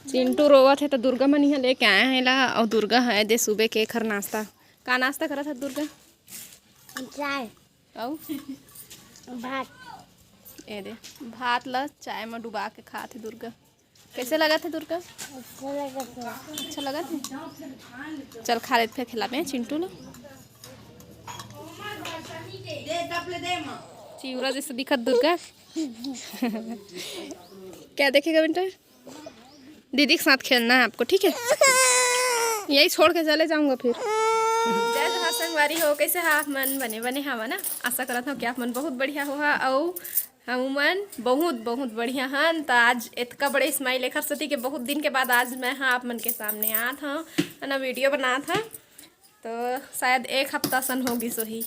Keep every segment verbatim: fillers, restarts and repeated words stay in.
चिंटू रोवत हे तो दुर्गा मन इहाँ लेके आए हैं ला, अउ दुर्गा है दे सुबह के एखर नाश्ता। का नाश्ता करत है दुर्गा? चाय। अउ? भात। ए दे, भात ला चाय में डुबा के खात है दुर्गा। कैसे लगत है दुर्गा? अच्छा लगत है। अच्छा लगत है? चल खा लेते, फिर खिलाबे चिंटू ला। चिउरा जैसे दिखत दुर्गा। क्या देखेगा बेटा? दीदी के साथ खेलना है आपको, ठीक है? यही छोड़ के चले जाऊंगा फिर। जय जोहार संगवारी हो, कैसे हा आप मन? बने बने हवा ना? आशा करत हूँ कि आप मन बहुत बढ़िया होहा। अउ हम मन बहुत बहुत बढ़िया हन। तो आज इतका बड़े स्माइल एखर सेती के बहुत दिन के बाद आज मैं हाँ आप मन के सामने आत हूँ, है ना, वीडियो बनात हूँ। तो शायद एक हफ्ता सन हो गिस होही।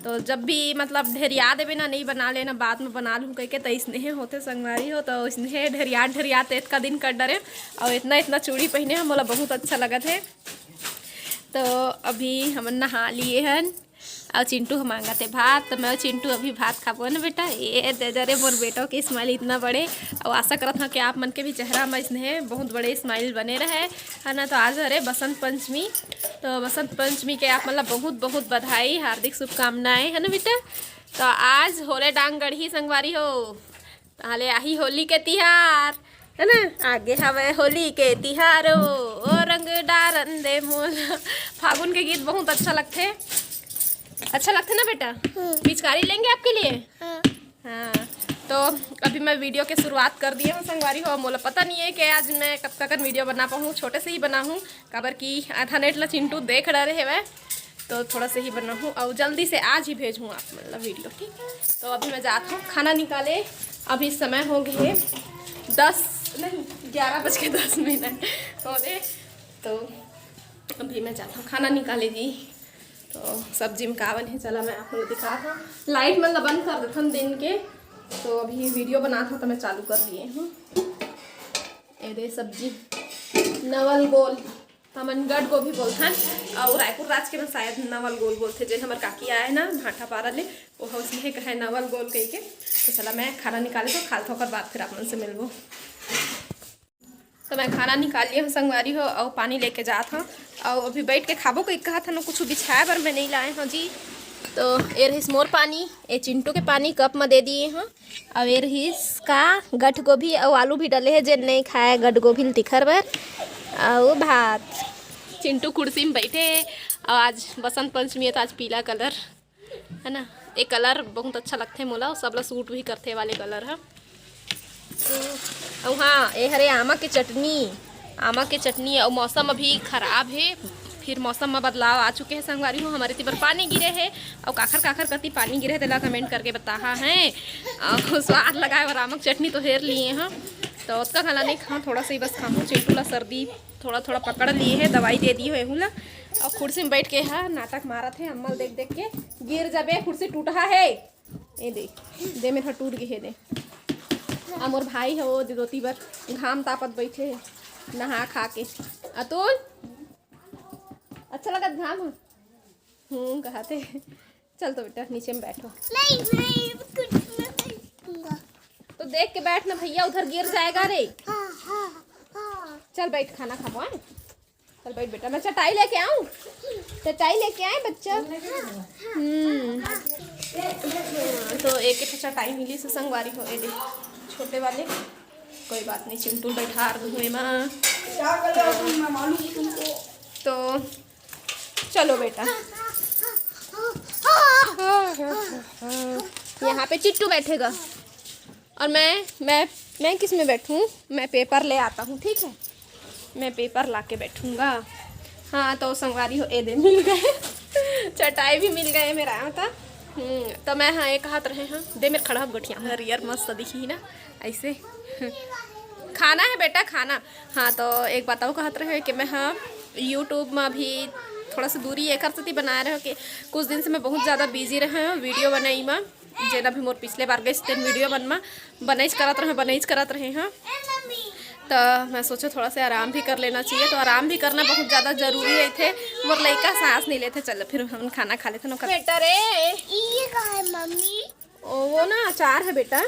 तो जब भी मतलब ढेरिया देबे ना, नहीं बना लेना, बाद में बना लूँ कह के, तो इसने होते संगवारी हो, तो इसने ढेरिया ढेरिया ते इतका दिन कर डरे। और इतना इतना चूड़ी पहने हम, मोला बहुत अच्छा लगत है। तो अभी हमन नहा लिए हन। अउ चिंटू ह मांगत हे भात, तो मैं चिंटू अभी भात खाबो ना बेटा। ये दे दे रे मोर बेटा के स्माइल इतना बड़े। अउ आशा करत हूँ कि आप मन के भी चेहरा में इसने बहुत बड़े स्माइल बने रहे, है ना। तो आज हरे बसंत पंचमी, तो बसंत पंचमी के आप मन ला बहुत बहुत बधाई, हार्दिक शुभकामनाएं, है ना बेटा। तो आज होले डांग गढ़ी संगवारी हो। ताहले आही होली के तिहार, है ना? आगे हवे होली के तिहार, ओ, ओ रंग डारन दे मोला। फागुन के गीत बहुत अच्छा लगथे। अच्छा लगथे ना बेटा? हम्म। पिचकारी लेंगे आपके लिए? हाँ। हाँ। तो अभी मैं वीडियो के शुरुआत कर दिए हूँ संगवारी हो। मोला पता नहीं है कि आज मैं कब तक वीडियो बना पाऊँ, छोटे से ही बनाहूँ, काबर कि आधा नेट ला चिंटू देख डरे हवय। तो थोड़ा से ही बनाहूँ और जल्दी से आज ही भेजूँ आप मतलब वीडियो, ठीक। तो अभी मैं जात हूँ खाना निकाले। अभी समय हो गए दस, नहीं, ग्यारह बज के दस मिनट हो रहे। तो अभी मैं जात हूँ खाना निकाले जी। तो सब्जी में का बने, चला मैं आप लोग दिखा था। लाइट मतलब बंद कर देथन दिन के। तो अभी वीडियो बना था तो मैं चालू कर लिए हूँ। ए दे सब्जी, नवल गोल, हमन गट गोभी बोलथन, अउ रायपुर राज के में शायद नवल गोल बोलथे। जेन हमर काकी आए ना भाटापारा ले, वो उसने कहे नवल गोल कह के। तो चला मैं खाना निकाले तो खाल थोकर बाद फिर आप मन से मिलबो। तो मैं खाना निकाल लिए हूँ संगवारी हो, अउ पानी लेके जात हूँ। अउ अभी बैठ के खाबो कही कहत हन, कुछ बिछाए बर मैं नहीं लाए हूँ जी। तो ये रहिस मोर पानी, ये चिंटू के पानी कप में दे दिए हूँ। अउ ये रहिस का गठ गोभी अउ आलू भी डले हे, जेन नहीं खाए गठ गोभी ल तिखर बर। अउ भात। चिंटू कुर्सी में बैठे हे। अउ आज बसंत पंचमी है तो आज पीला कलर, है ना, ये कलर बहुत अच्छा लगथे मोला, अउ सबला सूट भी करथे वाले कलर ह। अउ हाँ, ये हरे आमा के चटनी, आमा के चटनी। अउ मौसम अभी खराब हे, फिर मौसम में बदलाव आ चुके हे संगवारी हो। हमर एती बर पानी गिरे हे, अउ काखर काखर कती पानी गिरे हे तेला कमेंट करके बताहा है। अउ स्वाद लगाए बर आमा के चटनी तो हेर लिए हँ, तो ओतका घला नहीं खाऊँ, थोड़ा सा ही बस खाऊँ। चिंटू ला सर्दी थोड़ा थोड़ा पकड़ लिए हे, दवाई दे दिए हो एहू ला। अउ कुर्सी में बैठ के हा नाटक मारत हे, अम्मा ल देख देख के। गिर जाबे, कुर्सी टूटहा हे। ए दे, दे मेर हा टूट गे हे दे। आ मोर भाई हे वो दे धोती बर घाम तापत बैठे हे, नहा खा के। अतुल, अच्छा लगत घाम ह? हूँ कहते। चल तो बेटा नीचे में बैठो। नहीं, नहीं, कुछ नहीं। तो देख के बैठ ना भैया, उधर गिर जाएगा रे। हाँ, हाँ, हाँ। चल बैठ, खाना खाबो, हैं? चल बैठ बेटा, मैं चटाई लेके आऊँ? चटाई लेके आए बच्चा? हम्म। तो एक एक चटाई मिली से संगवारी हो, ए दे, छोटे वाले। कोई बात नहीं, चिंटू बैठार दूँ एमा। क्या कर रहे हो तुम? मैं मालूम है तुमको। तो चलो बेटा, यहाँ पे चिट्टू बैठेगा। और मैं मैं मैं किस में बैठूँ? मैं पेपर ले आता हूँ, ठीक है, मैं पेपर ला के बैठूँगा। हाँ तो संगवारी हो, ए दे मिल गए। चटाई भी मिल गए मेरा, हाँ था। हम्म, तो मैं हाँ ये कहत रहे हाँ, दे मेर खड़ा गोठिया हरियर मस्त दिखी ना ऐसे। खाना है बेटा, खाना। हाँ तो एक बात अउ कहत रहे कि मैं हाँ यूट्यूब में अभी थोड़ा सा दूरी एकर सेती बनाए रहे कि कुछ दिन से मैं बहुत ज़्यादा बिजी रहे हूँ वीडियो बनाई में। जेन अभी मोर पिछले बार गइस तेन वीडियो मन में बनईच करत रहे, बनईच करत रहे हाँ। तो मैं सोचे थोड़ा सा आराम भी कर लेना चाहिए, तो आराम भी करना बहुत ज़्यादा जरूरी रहिथे। मोर लइका सांस नहीं लेथे। चलो फिर हम खाना खा लेते ना। बेटा रे, ये का है मम्मी? ओ, वो ना अचार है बेटा।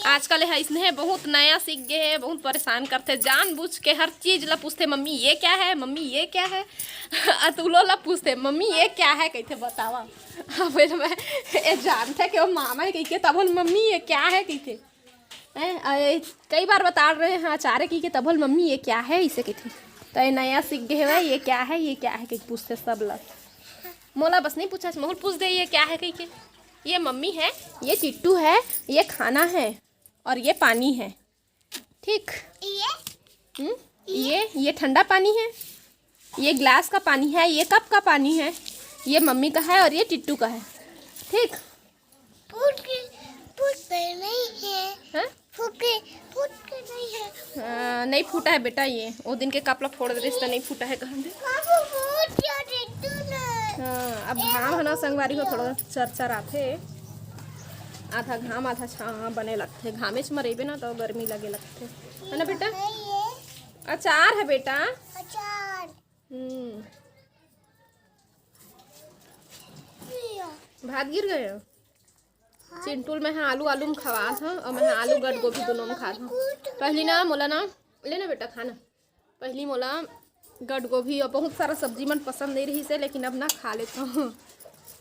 आजकल ह इसने बहुत नया सीख गे हे, बहुत परेशान करथे, जानबूझ के हर चीज ला पूछथे, "मम्मी ये क्या है, मम्मी ये क्या है?" अतुलो ला पूछथे, "मम्मी ये क्या है?" कहिथे, बतावा। अब मैं ए जानथे कि वो मामा हे कहिके, तब बोल, "मम्मी ये क्या है?" कहिथे। हैं? अ, ए, कई बार बता रहे हैं आचार्य कहिके, तब बोल, "मम्मी ये क्या है?" इसे कहिथे। तो ये नया सीख गे हवय, "ये क्या है, ये क्या है?" कहिके पूछथे सब ला। मोला बस नहीं पूछा, मोहल पूछ दे, "ये क्या है?" कहिके। ये मम्मी है, ये चिट्टू है, ये खाना है और ये पानी है। ठीक। ये? हम्म? ये, ये ठंडा पानी है, ये गिलास का पानी है, ये कप का पानी है, ये मम्मी का है और ये टिट्टू का है। ठीक। फूट के, फूट के नहीं है। हाँ? फूट के, फूट के नहीं है। हाँ, नहीं फूटा है बेटा, ये वो दिन के कपड़ा फोड़ दे रहिस त नहीं फूटा है, कहन दे। बाबू, फूट गया टिट्टू ने। हाँ, अब घाम है ना संगवारी हो, थोड़ा चरचराथे। आधा घाम आधा छाँह बने लगथे। घामेच म रहिबे ना त गर्मी लगे लगथे, है ना बेटा? है ये। अचार है बेटा। अचार। हम्म। लिया। भात गिर गए हो? हाँ। चिंटू ल मैं ह आलू, आलू म खवात हूँ और मैं ह आलू गट गोभी दोनों म खात हूँ। पहली ना मोला ना, ले ना बेटा खाना। पहली मोला गट गोभी और बहुत सारा सब्जी मन पसंद नहीं रहिस हे, लेकिन अब ना खा लेत हूँ।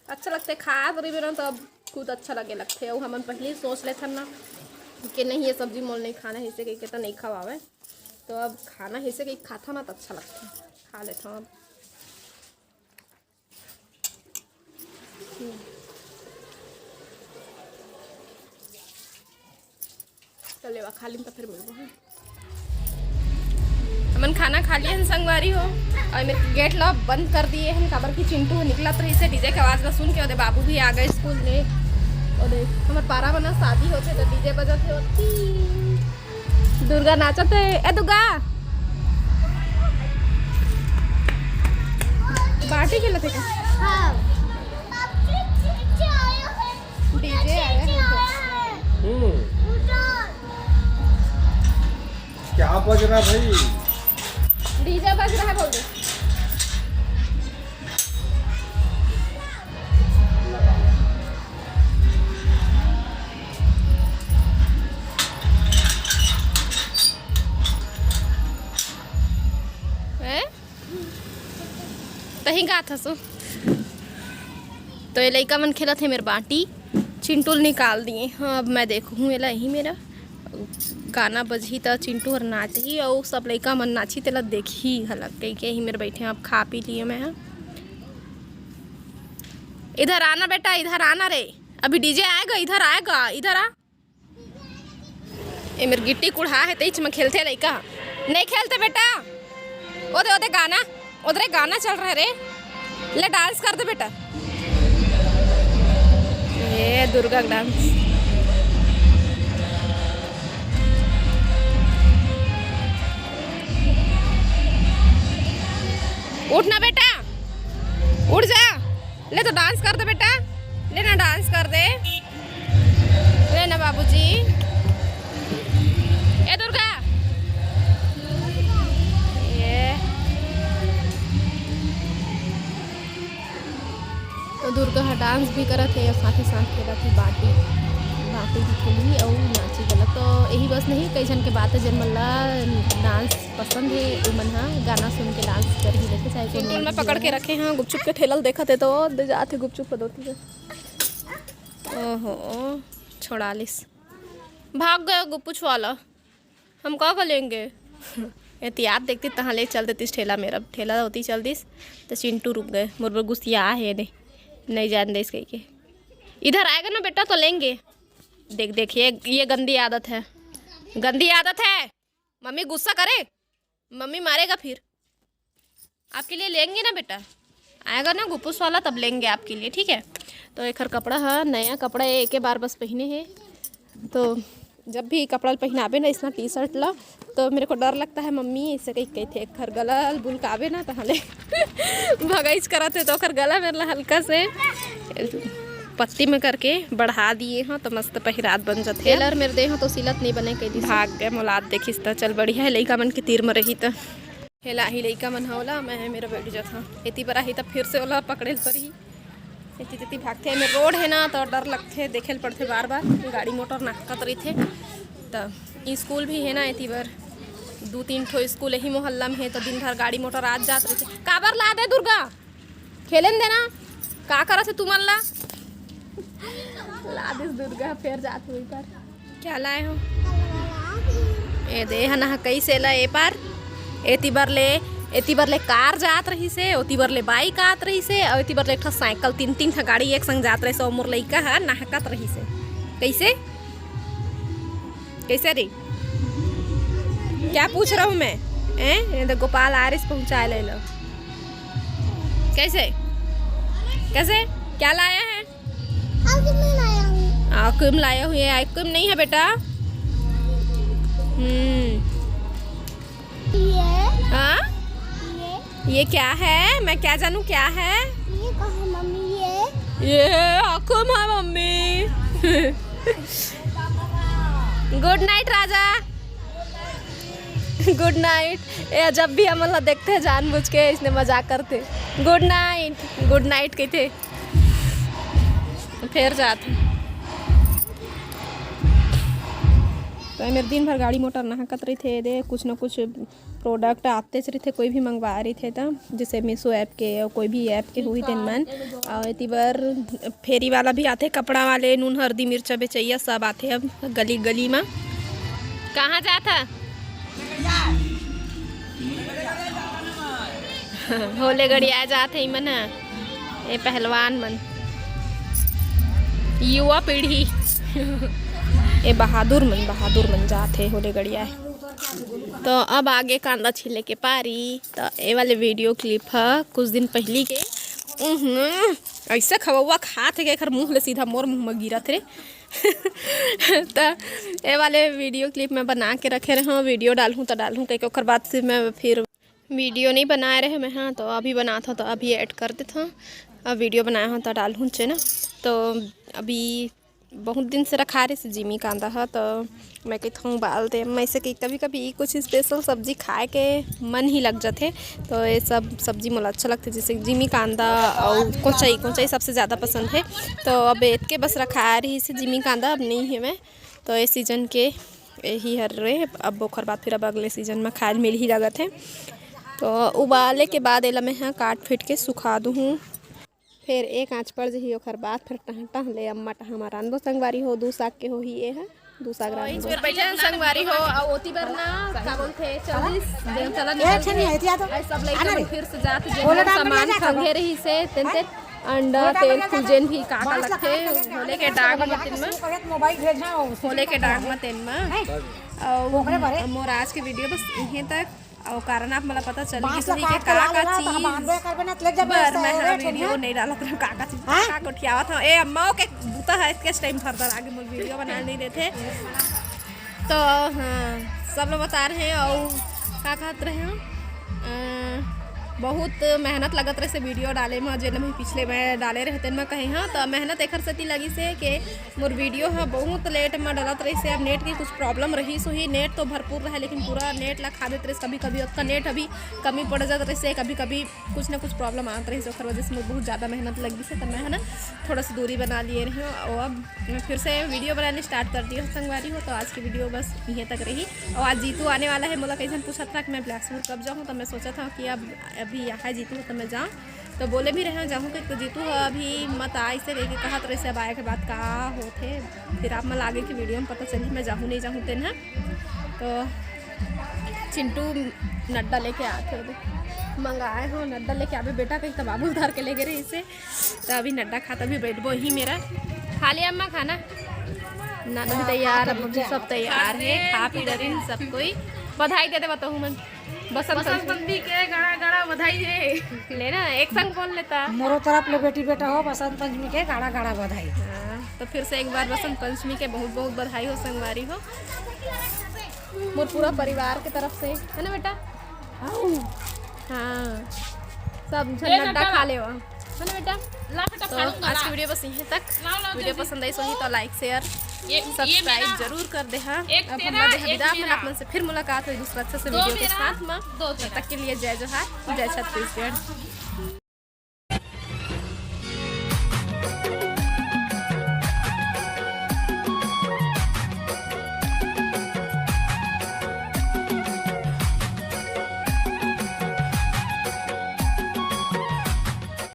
अच्छा लगथे, खात रहिबे ना, तो अब खुद अच्छा लगे लगथे। अउ हमन पहली सोच लेथन ना कि नहीं, ये सब्जी मोल नहीं खाना हे, इसे कहिके तो नहीं खवावे। तो अब खाना हे, इसे कहिके खाथन ना, तो अच्छा लगथे, खा लेथन अब। चल लेवा, खा लिन त फिर मिलबो, हाँ। हमन खाना खा लिए हन संगवारी हो, और मेरे गेट ला बंद कर दिए हन, काबर कि चिंटू ह निकलत रहिस हे, डीजे के आवाज ला सुन के। ओदे बाबू भी आ गए स्कूल ले। ओदे हमर पारा बना शादी होथे तो डीजे बजत हे ओती। दुर्गा नाचत हे। ए दुर्गा, बाटी खेलत हे का? हाँ। डीजे आया है। हम्म। क्या बज रहा भाई? डीजे बज रहा है, बोल दे। हैं? तहीं गात हसो। तो ये लइका मन खेलत हे मेर बाटी, चिंटू ल निकाल दिए। हाँ, अब मैं देखहूँ एला, यही मेरा गाना बजही त चिंटू हर नाचही, अउ सब लइका मन नाचही तेला देखही घलक कहिके। यही मेर बैठे, अब खा पी लिए मैं ह। इधर आना बेटा, इधर आना रे, अभी डीजे आएगा, इधर आएगा, इधर आ। ए मेर गिट्टी कुढ़ा हे, तेच म खेलथे लइका। नहीं खेलते बेटा। ओदे, ओदे गाना, ओदरे गाना चल रहा है रे। ले डांस कर दे बेटा। ये दुर्गा डांस। उठ ना बेटा, उठ जा। ले तो डांस कर दे बेटा, ले ना डांस कर दे। ले ना बाबूजी। ए दुर्गा, ये तो दुर्गा ह डांस भी करत हे और साथ ही साथ खेलत हे बाटी, बाटी भी खेलही और नाची घलक। तो यही बस नहीं, कई झन के बात है, जेन मन ला डांस पसंद हे, उमन ह गाना सुन के डांस करही, देखे चाहे कोनो चिंटू ल मैं पकड़ के रखे हंव, गुपचुप के ठेला ल देखत हे तो दे जात हे गुपचुप ल दो तीन। ओहो, छोड़ा लिस। भाग गया गुपचुप वाला। हम का का लेंगे? एहतियात देखती तहाँ ले चल देतीस ठेला मेर। अब ठेला होती चल दिस तो चिंटू रुक गए। मोर बर गुस्सिया हे ने, नहीं जान देस कहिके। इधर आएगा ना बेटा तो लेंगे। देख, देख, ये, ये गंदी आदत है, गंदी आदत है। मम्मी गुस्सा करे, मम्मी मारेगा फिर। आपके लिए लेंगे ना बेटा, आएगा ना गुपुस वाला तब लेंगे आपके लिए, ठीक है। तो एकर कपड़ा ह, नया कपड़ा हे, एके बार बस पहिने हे। तो जब भी कपड़ा ल पहिनाबे ना, इसना टी शर्ट ला, तो मेरे को डर लगता है मम्मी, ऐसे कहीं कही थे, एकर गला ल बुलकाबे ना, तो हले भगाइच करत हे, तो ओकर गला मेरे ला हल्का से पत्ती में करके बढ़ा दिए हो, तो मस्त पहिरात बन जाथे। टेलर मेरे दे हो तो सिलत नहीं बने, कह दी भाग गए मोलाद देखिस त। चल बढ़िया है, लइका मन के तीर में रही त। हेला ही लइका मन ह ओला, मैं मेरा बैठ जात हूँ। एती बर आही त फिर से ओला पकड़े ल परही। एती तेती भागथे, एमे रोड हे ना, तो डर लगथे, देखे ल पड़थे बार बार, गाड़ी मोटर नाहकत रहिथे। त स्कूल भी हे ना एती बर, दू तीन ठो स्कूल यही मोहल्ला में हे, तो दिन भर गाड़ी मोटर आत जात रहिथे। काबर ला दे दुर्गा, खेले न देना, का करत हे तुमन ला? ला दिस दुर्गा, फेर जात हुई पर। क्या लाए हो? ए दे, एहा नहा कइसे ला ए पार? एती बर ले, एती बर ले कार जात रहिस हे, ओती बर ले बाइक आत रहिस हे, अउ एती बर ले एक ठो साइकिल, तीन, तीन ठो गाड़ी एक संग जात रहिस हे। अउ मोर लइका ह नहकत रहिस हे। कइसे? कइसे रे? क्या पूछ रहा हूँ मैं? हैं? ये दे गोपाल आरिस पहुँचाए ले लो। कैसे? कैसे? क्या लाया है? आइसक्रीम लाया हूँ। आइसक्रीम लाया हुई है। आइसक्रीम नहीं है बेटा। हम्म। ये, हाँ? ये, ये क्या है? मैं क्या जानूँ क्या है? ये कहाँ मम्मी? ये, ये आइसक्रीम है मम्मी। गुड नाइट राजा। गुड नाइट। ए, जब भी हमन ला देखथे, जानबूझ के इसने मजाक करथे, गुड नाइट, गुड नाइट कहिथे, फेर जाथे। तो ए मेर दिन भर गाड़ी मोटर नहाकत रहिथे, ए दे कुछ न कुछ प्रोडक्ट आतेच रहिथे, कोई भी मंगवाए रहिथे त, जैसे मीशो ऐप के अउ कोई भी ऐप के होही तेन मन। अउ एती बर फेरी वाला भी आथे, कपड़ा वाले, नून, हरदी, मिर्चा बेचैया सब आथे अब गली गली म। कहाँ जात ह? होले गड़िया जात हे इमन ह, ए पहलवान मन, युवा पीढ़ी, ए बहादुर मन, बहादुर मन जात हे होले गड़िया। तो अब आगे कांदा छीले के पारी। तो ए वाले वीडियो क्लिप ह कुछ दिन पहली के। उहुं, ऐसे खवौवा खात हे के एकर मुंह ले सीधा मोर मुंह म गिरत रे। त ए वाले वीडियो क्लिप मैं बना के रखे रहूँ, वीडियो डालहूँ त डालहूँ कहिके, ओकर बाद से मैं फिर वीडियो नहीं बनाए रहे मैं, हाँ, तो अभी बनात हूँ, तो अभी ऐड कर देत हूँ। अब वीडियो बनाए हूँ तो डालहूँ चे ना। तो अभी बहुत दिन से रखा रहिस जिमी कांदा ह, तो मैं कहित हूँ उबाल दे। मैं से कि कभी-कभी कुछ स्पेशल सब्जी खाए के मन ही लग जाथे, तो ये सब सब्जी मोला अच्छा लगथे, जैसे जिमी कांदा अउ कोचई, कोचई सबसे ज़्यादा पसंद हे। तो अब एतके बस रखा रहिस जिमी कांदा, अब नहीं हे मैं, तो ये सीजन के यही हर रे। अब ओखर बाद फिर अब अगले सीजन में खाए मिल ही लगत हे। तो उबाले के बाद एला मैं ह काट फिट के सुखा दूहूँ। फेर एक आँच पड़ जही, ओखर बाद फेर टह टह ले अम्मा टह म रांधबो संगवारी हो। दू साग के होही ए ह, दू साग रांधबो। फेर बैठे हन संगवारी हो, अउ ओती बर ना का बोलथे, चलिस देव चलन ए, निकल अच्छा नहीं है, एतिया तो। अउ सब लइका आना मन रे। फिर से जात जे बोले डॉक्टर सामान ले जा, खंगे रहिस हे तेन तेन, अंडा, बोले तेल, डॉक्टर ले जा, फूल, जेन भी का का बांस लगथे, लगा के होले के डाग म तेन म, मोबाइल भेजना हो, होले के डाग म तेन म। हैं? अउ ओकरे बारे। मोर आज के वीडियो बस इहें तक। अउ कारण आप मोला पता चल बांस गिस ला होही के काट के का ला का लेना, तो हम चीज आंदो करबे ना, तो ले जाबे बर ऐसा मैं है, ह वीडियो ठंडा। नहीं डालत रहूँ, का का चीज, हाँ? का का गोठियावत हूँ। ए अम्मा, ओके बूता है, इसके टाइम भर भर आगे मोर वीडियो बनाने नहीं देथे। तो हाँ, सब लोग बता रहे हैं। अउ का कहत रहे हूँ, अ, बहुत मेहनत लगत रहिस हे वीडियो डाले म, जेन भी पिछले मैं डाले रहे तेन म कहे हूँ, तो मेहनत एखर सेती लगिस हे के मोर वीडियो ह बहुत लेट म डलत रहिस हे। अब नेट के कुछ प्रॉब्लम रहिस होही, नेट तो भरपूर रहे लेकिन पूरा नेट ला खा देत रहिस कभी-कभी। ओतका नेट अभी कमी पड़ जात रहिस हे, कभी-कभी कुछ ना कुछ प्रॉब्लम आत रहिस हे, ओखर वजह से मोर बहुत ज़्यादा मेहनत लग गिस हे, त मैं ह ना थोड़ा सा दूरी बना लिए रही हूँ। और अब मैं फिर से वीडियो बनाने स्टार्ट कर दिए हो संगवारी हो। तो आज की वीडियो बस इहें तक रही। और आज जीतू आने वाला है, मोला कइसन पूछत रहा कि मैं बिलासपुर कब जाऊँ, तो मैं सोचा था कि अब अभी यहाँ जीतू हो तो मैं जाऊँ। तो बोले भी रहे जाहूँ कहिके, जीतू ह अभी मत आ, अइसे कहिके कहत रहिस हे। अब आए के बाद का होथे, फिर आप मन ला आगे के वीडियो में पता चलही, मैं जाहूँ नहीं जाहूँ तेन ह। तो चिंटू नड्डा लेके आथे, मंगाए हो नड्डा लेके आबे बेटा कहिके, त बाबू धर के लेगे रहिस हे। तो अभी नड्डा खात अभी बैठबो ही मेरा। खा लिया अम्मा खाना? नाना भी तैयार, अम्मा भी सब तैयार है, खा पी डरिन सब कोई। बधाई दे दे बताहूँ मन। बसंत बसंत पंचमी। पंचमी के गाड़ा गाड़ा बधाई हे। ले ना, एक संग बोल लेता। मोरो तरफ ले बेटी बेटा हो, बसंत पंचमी के गाड़ा गाड़ा बधाई। हाँ, तो फिर से एक बार बसंत पंचमी के बहुत बहुत बधाई हो संगवारी हो, मोर पूरा परिवार के तरफ से, है ना बेटा? हाँ, सब झन नड्डा खा लेवा। है ना बेटा? ला बेटा, तो फाड़ूंगा आज की वीडियो बस यहीं तक। लाओ, लाओ, वीडियो जल्दी। पसंद आई सो ही तो लाइक, शेयर, ये, ये सब्सक्राइब मेरा जरूर कर दे। हाँ, एक अब तेरा, हम लोग एक विदा, मेरा। अपन से फिर मुलाकात होगी दूसरा अच्छे से दो वीडियो के मेरा, साथ में। दो तब तेरा। तक के लिए जय जोहार, जय छत्तीसगढ़।